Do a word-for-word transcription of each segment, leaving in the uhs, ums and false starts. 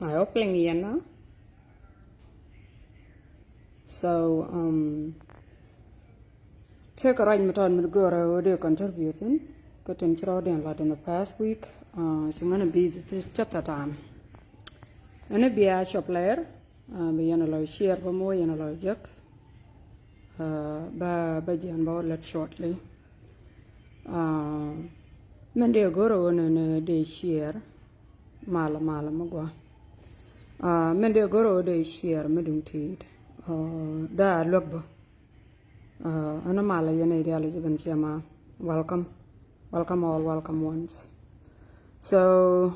I hope playing yɛn na. So, um, tekɛ ruac mi tɔt mi go̱o̱rä ɣöö dee contribute thi̱n kä tin ci rɔɔdiɛn lat in the past week. Uh, ci ŋän a busy thi cä tha time. Ɛn a bia shop layer, uh, bi yɛn a lɔ share bä moc yɛn a lɔ jek. Uh, ba, ba jiɛn ba wä let shortly. Uh, min dee go̱o̱rä ɣöö nɛnɛ dee share. Malä, malä mi gua. Uh, min dee go̱o̱rä ɣöö dee share mi duŋ ti̱i̱t. Uh, daa luäk bä. Uh, ɛn a malä yɛn a ideology ben ciɛ ma. Welcome. Welcome all, welcome once. So,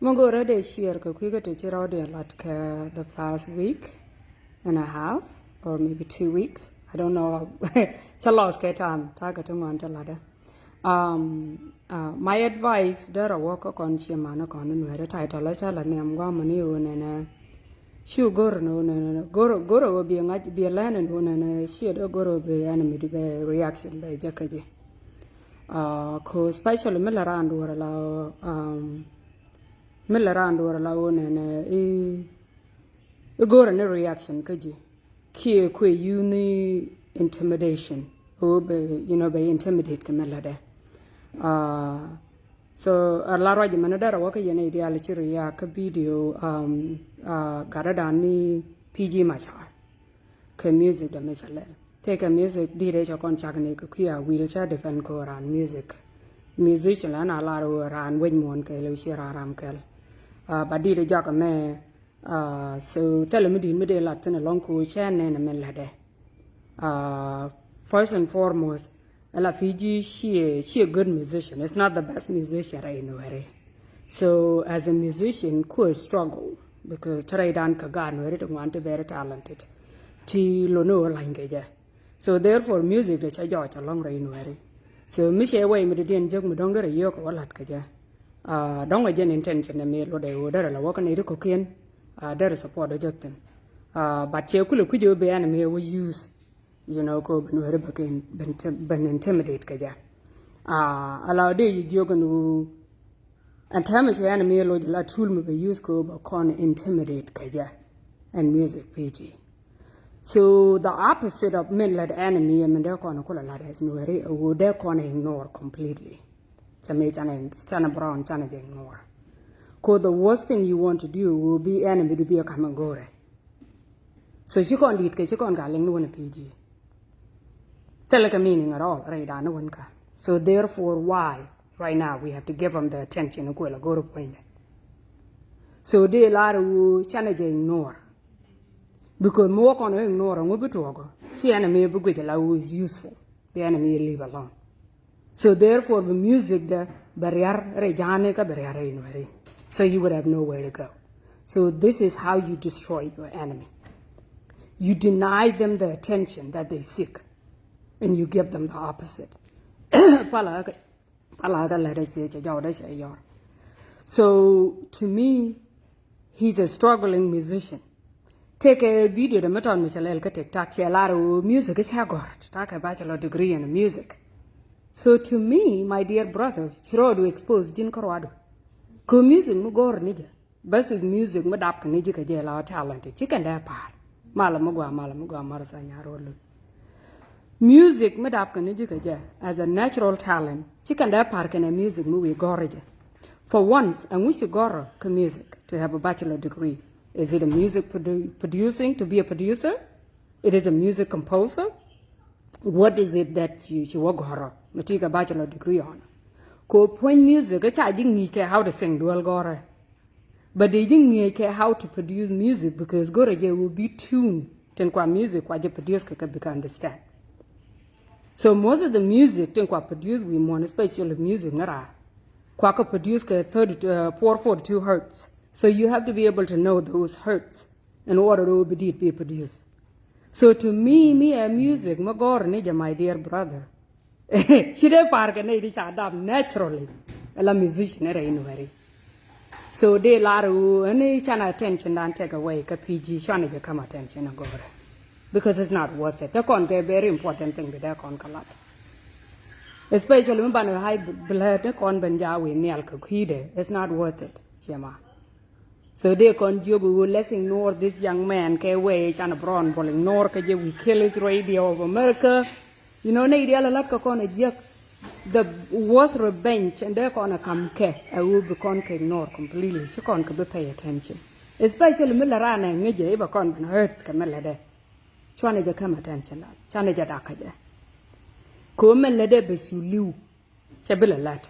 mi go̱o̱rä dee share kɛ kui̱ kä ti ci rɔɔdiɛn lat kɛ the past week and a half or maybe two weeks. I don't know. Cä lost kɛ time. Ta̱a̱ kɛ ti ŋuan ti latdä. Um, uh, my advice derɛ wä kä kɔn ciɛ manä kɔn in wɛrɛ title ca la nhiam guamä ni wä nɛnɛ. Ci go̱r ni wä nɛnɛ go̱r go̱r wä bi ŋa̱c bi lɛn in wä nɛnɛ ci dee go̱r wä bi enemy di bɛ reaction bɛ jɛ kä ji̱. Uh, ko especially mi la raan duɔrɛ la, um, mi la raan duɔrɛ la wä nɛnɛ i i go̱r ni reaction kä ji̱. Kiɛ kuɛ use ni intimidation. Ɣöö bɛ, you know, bɛ intimidate kɛ mɛ lätdɛ. Uh, so a la ruac mɛn därɛ wä kä yɛn ideology ri ya kä video, um, uh, gatdä dan ni P G Machar. Kɛ music dɛ mi cɛ lɛl. Tëëkɛ music di̱t ëë cɛ kɔn cak ni kɛ kui̱ a wil ca defend kɛ ɣöö raan music. Musician la na lar ɣöö raan wec muɔ̱ɔ̱n kɛɛl ɣöö ci raan ram kɛl. Uh, ba di̱t ëë jɔak mɛ. Uh, so thilɛ mi di̱i̱t mi dee lat thi̱n ɛlɔ̱ŋ kɛ ɣöö cɛ nɛn ɛmɛ lätdɛ. Uh, first and foremost, ɛla P G ciɛ, ciɛ good musician. It's not the best musician rɛy Nuɛri. So as a musician, kuɛ struggle because te rɛydan kɛ gaat Nuɛri ti ŋuan ti very talented. Ti lo̱n ɣöö la̱ny kɛ jɛ. So therefore music dee cä jɔɔc ɛlɔ̱ŋ rɛy Nuɛri. So mi cɛ wɛy mi dee diɛn jek mi dɔ̱ŋ derɛ yio̱k kɛ wä la̱t kɛ jɛ. Uh, dɔ̱ŋ ɛ jɛn intention ɛ mi luɔt ɛ ɣöö derɛ la wä kä nɛy ti kɔ̱kiɛn, uh, derɛ support ɛ jek thi̱n. Uh, but cɛ kulɛ kui̱c ɛ ɣöö bi enemy ɛ wä use, you know, kɛ ɣöö bi Nuɛri bɛ kɛ in-, bɛ intim-, bɛ intimidate kɛ jɛ. Uh, ala dee yi jiök ɛn ɣöö ɛn täämɛ cɛ enemy ɛ loc la tool mi bɛ use kɛ ɣöö bɛ kɔn intimidate kɛ jɛ. Ɛn music P G. So the opposite of min lät enemy ɛ min dee kɔn kulɛ lat as Nuɛri ɛ ɣöö dee kɔn ignore completely. Cɛ mi canɛ, canɛ brown canɛ jɛ ignore. Cause the worst thing you want to do ɛ ɣöö bi enemy du bi ɛ kam ignore. So ci kɔn di̱t kɛ ci kɔn ka liŋ ni wän ɛ P G. Thilɛ kɛ meaning at all rɛydan ni wän ka. So therefore why right now we have to give them the attention in kuɛl a go̱r puɔ̱nydɛ. So dee lar ɛ ɣöö canɛ jɛ ignore. Because mi wä kɔn ɛ ignore ɛ ŋu bi tuɔɔk ɔ ci enemy bi guic ɛ la who is useful. Bi enemy leave alone. So therefore bi music dɛ bɛ riar rɛy ja̱a̱ni kä bɛ riar rɛy Nuɛri. So you would have nowhere to go. So this is how you destroy your enemy. You deny them the attention that they seek and you give them the opposite. Pala kä, pala kä lɛ dɛ cɛ, cɛ jɔw dɛ cɛ yɔr. So to me, he's a struggling musician. Tëëkɛ video dɛ mi tɔn mi cɛ lɛl kä TikTok cɛ lar ɣöö music cɛ gɔ̱r. Ta̱a̱ kɛ bachelor degree in music. So to me, my dear brother, ci rɔɔdu expose ji̱n kä ruadu. Kɛ music mi gɔ̱r ni jɛ versus music mi dap kɛ ni ji̱ kɛ jɛ la talent. Ci kɛn dee pa̱a̱r. Malɛ mi gɔaa, malɛ mi gɔaa, Martha Nyarol. Music mi dap kɛ ni ji̱ kɛ jɛ as a natural talent. Ci kɛn dee pa̱a̱r kɛnɛ music mi wi̱i̱ gɔ̱r jɛ. For once, ɛŋu ci gɔ̱r kä music to have a bachelor degree? Is it a music produ-, producing, to be a producer? It is a music composer? What is it that you, ci wä gɔ̱r mi ti kɛ bachelor degree on? Ko puɔ̱ny music kä ca ji̱ ŋi̱i̱c kɛ how to sing duel gɔ̱rɛ. But dee ji̱ ŋi̱eec kɛ how to produce music because go̱rɛ jɛ will be tune tin kua music kua jɛ produce kɛ kɛ bikɛ understand. So most of the music tin kua produce wi̱i̱ muɔ̱n, especially music ni raar, kua kɛ produce kɛ thirty, uh, four forty-two hertz. So you have to be able to know those hertz in order to be, it be produced. So to me, mi ɛ music mi gɔ̱r ni jɛ, my dear brother, ci dee pa̱a̱r kɛ nɛy ti ca dap naturally. Ala musician rɛy Nuɛri. So dee lar ɣöö ɛn can attention dan take away kä P G, cuanɛ jɛ kam attention a gɔ̱rɛ. Because it's not worth it. Te kɔn kɛ very important thing bi dee kɔn kä lat. Especially mi banɛ high blood ni kɔn ben ja wi̱i̱ nhial kɛ kui̱dɛ. It's not worth it. Ciɛ ma. So dee kɔn jiök ɣöö, let's ignore this young man kɛ wee can a brown bol ignore kɛ jɛ, we kill his radio of America. You know, nɛy diaal a lat kɛ kɔn a jiäk. The worst revenge and dee kɔn a kam kɛ a ɣöö bi kɔn kɛ ignore completely. Ci kɔn kɛ bi pay attention. Especially mi la raan ɛ ŋäcɛ i̱ bɛ kɔn ben hurt kɛ mi la dee. Cuanɛ jɛ käm attention la. Canɛ jɛ dak kä jɛ. Kɛ ɣöö mɛn lätdɛ bɛ cu li̱w. Cɛ bi lɛ la̱t.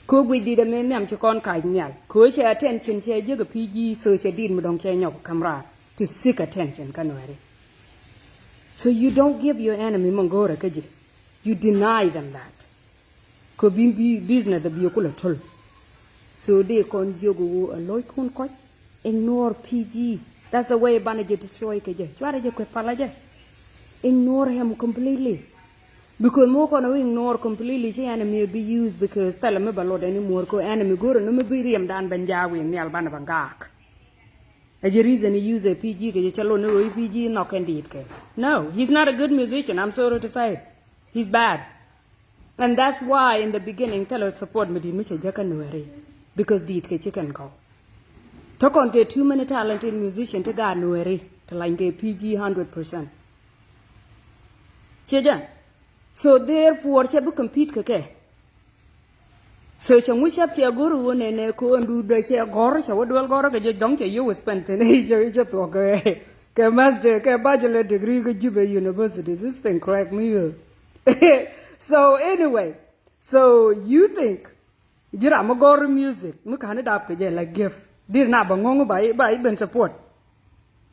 Kɛ ɣöö guic di̱t ɛmɛ nhiam ci kɔn ka̱c nhial. Kɛ ɣöö cɛ attention cɛ jiäk ɛ P G, so cɛ di̱t mi dɔ̱ŋ cɛ nyɔk käm raar to seek attention kä Nuɛri. So you don't give your enemy mi go̱o̱rɛ kä ji̱. You deny them that. Kɛ bi, bi business bi kulɛ töl. So dee kɔn jiök ɣöö ɛ lo̱ckun kɔc. Ignore P G. That's the way banɛ jɛ destroy kɛ jɛ. Cuarɛ jɛ kuɛ palä jɛ. Ignore him completely. Because mi wä kɔn ɛ wä ignore completely ci enemy bi use because thilɛ mi bɛ lot anymore kɛ enemy go̱rɛ ni mi bi riɛmdan ben jaak wi̱i̱ nhial banɛ bɛ gaak. Ɛ jɛ reason i̱ use ɛ P G kɛ jɛ cɛ lot ni ɣöö i̱ P G nhɔk kɛn di̱i̱t kɛ. No, he's not a good musician, I'm sorry to say. He's bad. And that's why in the beginning thilɛ support mi di̱i̱t mi cɛ jäkä Nuɛri. Because di̱i̱t kɛ ci kɛn kɔw. Tɔ kɔn kɛ too many talented musician ti gaat Nuɛri ti lany kɛ P G hundred percent. Ciɛ jɛn. So therefore cɛ bi compete kɛ kɛ. So cɛ ŋu cɛ piɛ go̱r ɣöö nɛnɛ ko̱o̱n duut dee cɛ gɔ̱r cɛ wä duel gɔ̱r kɛ jɛ dɔ̱ŋ cɛ yio̱w spend thin cɛ cɛ thuɔ̱k kɛ kɛ master kɛ bachelor degree kɛ Juba University. This thing crack me up. So anyway, so you think ji̱ ram mi gɔ̱r music mi ka̱n i̱ dap kɛ jɛ la gift dir na bɛ ŋɔ̱ŋ ba i̱ ba i̱ ben support.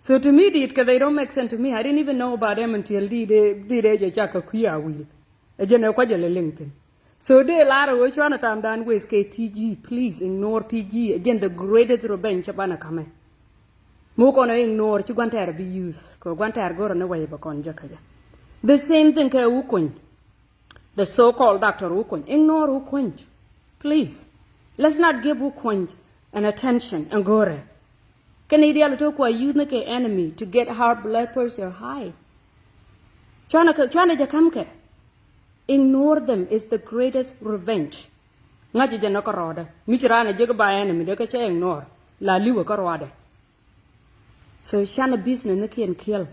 So to me di̱i̱t kɛ they don't make sense to me. I didn't even know about them until di̱i̱t di̱i̱t jɛ cak kɛ kui̱ a wi̱i̱. Ɛ jɛn ɛ kuac jɛ lɛ liŋ thi̱n. So dee lar ɛ ɣöö cuanɛ tamdan waste kɛ P G, please ignore P G. Ɛ jɛn the greatest revenge cɛ banɛ kamɛ. Mi wä kɔn ɛ ignore ci gua̱n tɛɛr bi use kɛ gua̱n tɛɛr go̱rɛ ni wɛy bɛ kɔn jɛ kä jɛ. The same thing kɛ wä kuny. The so-called doctor wä kuny. Ignore wä kuny. Please. Let's not give wä kuny an attention and go̱rɛ. Kɛn i̱ diaal tok kua use ni kɛ enemy to get her blood pressure high. Cuanɛ kɛ cuanɛ jɛ ka̱m kɛ. Ignore them is the greatest revenge. Ŋa̱c jɛ nɔ kä rɔɔdɛ mi ci raan a jek ba enemy dee kä cɛ ignore la li̱wä kä rɔɔdɛ. So canɛ business ni kiɛn kiɛl.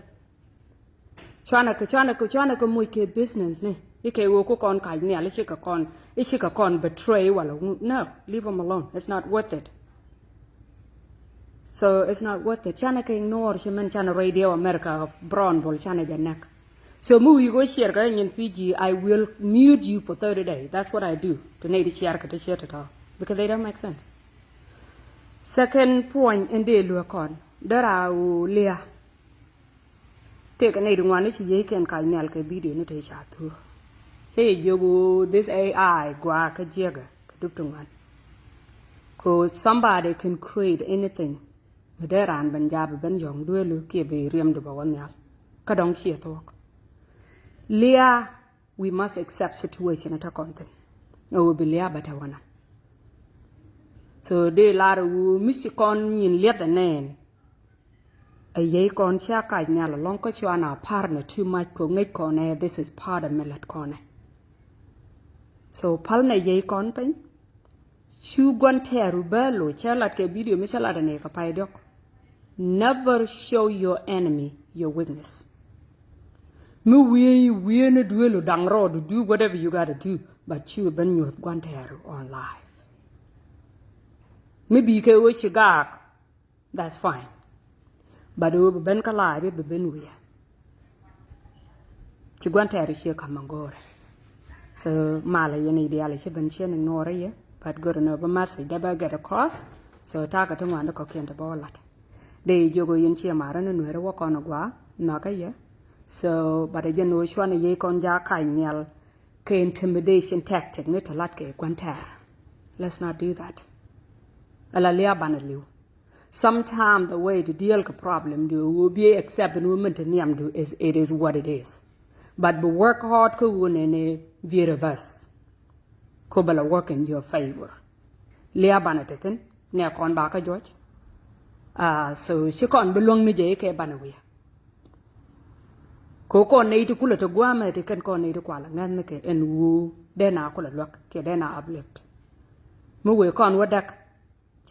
Cuanɛ kɛ cuanɛ kɛ cuanɛ kɛ moc kɛ business ni i̱ kɛ ɣöö ku kɔn ka̱c nhial i̱ ci kɛ kɔn i̱ ci kɛ kɔn betray wala ŋu. No, leave them alone. It's not worth it. So it's not worth it. Canɛ kɛ ignore ci mɛn canɛ Radio America brown bol canɛ jɛ nɛk. So mi wi̱i̱ kɛ wä share kɛ nyin P G, I will mute you for thirty days. That's what I do. To nɛy ti share kɛ ti share ti tɔ because they don't make sense. Second point in dee luɛ kɔn dera wu lia. Tëëkɛ nɛy ti ŋuan ni ci yiëëc kɛn kac nhial kɛ video ni te ca thuɔ̱k. Cä yɛ jiök ɣöö this A I gua̱a̱ kä jiäkä kɛ dup ti ŋuan. Kɛ ɣöö somebody can create anything. Mi dee raan ben jaap ben yɔ̱ŋ dueelu kiɛ bi riɛmdu bɛ wä nhial. Kä dɔ̱ŋ ciɛ thuɔ̱k. Liaa, we must accept situation ɛ te kɔn thi̱n. Ɛ ɣöö bi liaa bɛ te wä naŋ. So dee lar ɛ ɣöö mi ci kɔn nyin liɛth ɛ nɛɛn. Ɛ yey kɔn cia kac nhial ɛlɔ̱ŋ kä cua na partner too much kɛ ŋäc kɔn ɛ this is part of mi lät kɔn ɛ. So päl nɛ yey kɔn piny. Cu gua̱n tɛɛru bä lo̱c cä lat kɛ video mi cä lat ɛn ɛ kɛ pay diɔ̱k. Never show your enemy your weakness. Mi wiee wiee ni duëëlu da̱ŋ rɔɔdu do whatever you gotta do, but cu ben nyuɔ̱th gua̱n tɛɛru on live. Mi bi kɛ ɣöö ci gaak. That's fine. But ɣöö bi ben kä live bi ben wi̱i̱. Ci gua̱n tɛɛr ciɛ ka̱m go̱o̱rɛ. So malɛ yɛn i̱ diaal ci ben ciɛ ni ŋo̱o̱rɛ yɛ. But go̱rɛ ni bi message dee bä get across. So ta̱a̱ kɛ ti ŋuan di kɔ̱kiɛn ti bä wä lat. Dee jiök ɣöö yɛn ciɛ marä ni nueeri wä kɔn gua̱a̱ nhɔakä yɛ. So but ɛ jɛn ɣöö cuanɛ yey kɔn jaak kac nhial kɛ intimidation tactic ni ti lat kɛ gua̱n tɛɛr. Let's not do that. Ala lia̱a̱ banɛ li̱w. Sometimes the way to deal kɛ problem du ɣöö bi accept ni ɣöö min te nhiamdu is it is what it is. But bi work hard kä ɣöö nɛnɛ viewers ko bɛ la work in your favor. Lia̱a̱ banɛ te thi̱n nɛ kɔn ba kä jɔc. Ah, so ci kɔn bi luäŋ ni jɛ ikɛ banɛ wi̱i̱. Ko kɔn nɛy ti kulɛ te gua̱a̱mɛ ti kɛn kɔn nɛy ti kualɛ ŋäth ni kɛ ɛn ɣöö dee na kulɛ luäk kiɛ dee na uplift. Mi wëë kɔn wä däk.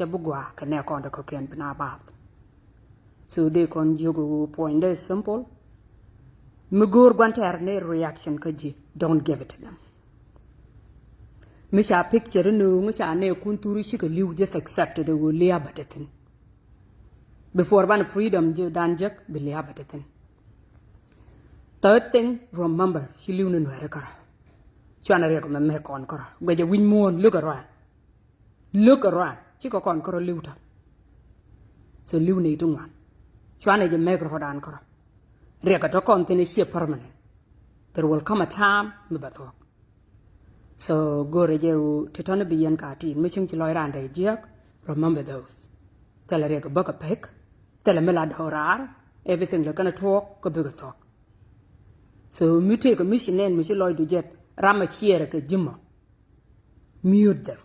cɛ bi gɔaa kɛ nɛ kɔn dɛ kɔkiɛn bi na baath. So dee kɔn jiök ɛ ɣöö puɔ̱nydɛ is simple. Mi go̱o̱r gua̱n tɛɛr ni reaction kä ji̱, don't give it to them. Mi ca picture ni ɣöö ŋi ca nɛ kun thuri cikɛ li̱w, just accept it ɛ ɣöö lia̱a̱ bä te thi̱n. Before banɛ freedom ji̱ dan jek bi lia̱a̱ bä te thi̱n. Third thing, remember ci li̱w ni nuɛɛri kärɔ̱. Cuanɛ riɛk mɛ mɛ kɔn kärɔ̱ guɛcɛ wi̱c muɔ̱ɔ̱n look around. Look around. Cikɛ kɔn kärɔ̱ li̱w ta̱. So li̱w nɛy ti ŋuan. Cuanɛ jɛ mɛk rɔ̱dan kärɔ̱. Riɛk ɛ tɔ̱ kɔn thi̱n ɛ ciɛ permanent. There will come a time mi bɛ thuɔ̱k. So go̱rɛ jɛ ɣöö ti tɔ̱ni bi yɛn ka ti̱i̱t mi cieŋ ci lɔc raan dee jiääk. Remember those. Thilɛ riɛk bäk a pek. Thilɛ mi la dɔ̱k raar. Everything lɛ kɛn a tuɔɔk kä bikɛ thuɔ̱k. So mi tëëk mi ci nɛn mi ci lɔcdu jɛt ram a ciɛɛrɛ kɛ ji̱mɔ. Mute them.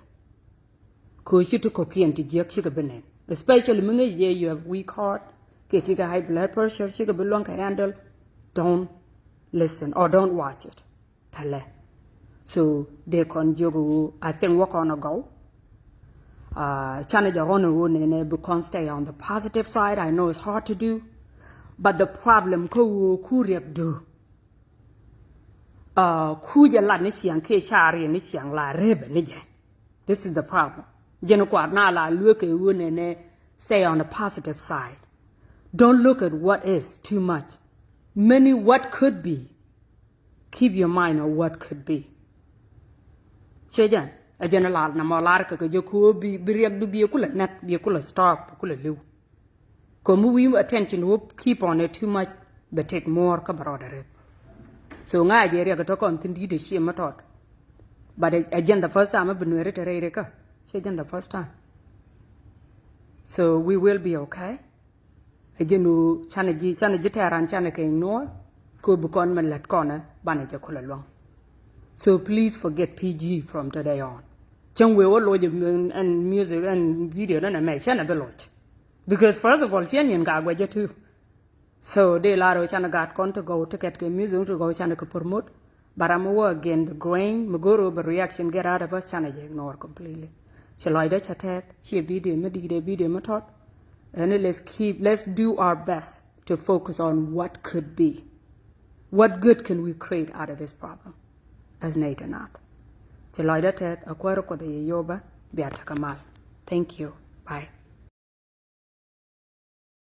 Kɛ ɣöö ci ti kɔ̱kiɛn ti jiäk cikɛ bi nɛn. Especially mi ŋäc jɛ you have weak heart, kɛ ti kɛ high blood pressure, cikɛ bi luäŋ kɛ handle. Don't listen or don't watch it. Pälɛ. So dee kɔn jiök ɣöö I think wä kɔn a gɔw. Uh, canɛ jɛ rɔn ɣöö nɛnɛ bi kɔn stay on the positive side. I know it's hard to do. But the problem kä ɣöö ku riɛkdu. Uh, ku jɛ lat ni ciɛŋ kiɛ ca riɛn ni ciɛŋ la rep ni jɛ. This is the problem. Jɛn kuat na la luek kɛ ɣöö nɛnɛ stay on the positive side. Don't look at what is too much. Many what could be. Keep your mind on what could be. Cɛ jɛn ɛ jɛn ɛ lar na mɔ lar kɛ kɛ jɛ ku bi bi riɛkdu bi kulɛ nɛk bi kulɛ stop bi kulɛ liw. Kɛ mi wi̱i̱ attention wä keep on it too much bɛ take more kä bɛ rɔɔdɛ rep. So ŋa̱cɛ jɛ riɛk tɔ kɔn thi̱n di̱i̱t ɛ ciɛ mi tɔt. But ɛ jɛn the first time ɛ bi nuɛri te rɛy rikä. Cɛ jɛn the first time. So we will be okay. Ɛ jɛn ɣöö canɛ ji̱ canɛ ji̱ tɛ̈ran canɛ kɛ ignore. Kɛ ɣöö bi kɔn mɛ lät kɔnɛ banɛ jɛ kulɛ luäŋ. So please forget P G from today on. Cäŋ wëë wä loc ɛn music ɛn video nɛnɛ mɛ cɛn ɛ bi loc. Because first of all ciɛ niɛn ka guɛcä too. So dee lar ɣöö canɛ gat kɔn ti gɔw ti kɛt kɛ music ti gɔw canɛ kɛ promote. But I'm wä again the grain mi go̱o̱r ɣöö bɛ reaction get out of us canɛ jɛ ignore completely. Ci lɔcdä ca tɛth ciɛ video mi di̱i̱t ɛ video mi tɔt. And let's keep, let's do our best to focus on what could be. What good can we create out of this problem? As nɛy ti naath. Ci lɔcdä tɛth a kuäärä Kuɔth a yɛ yopä bia tekɛ mal. Thank you. Bye.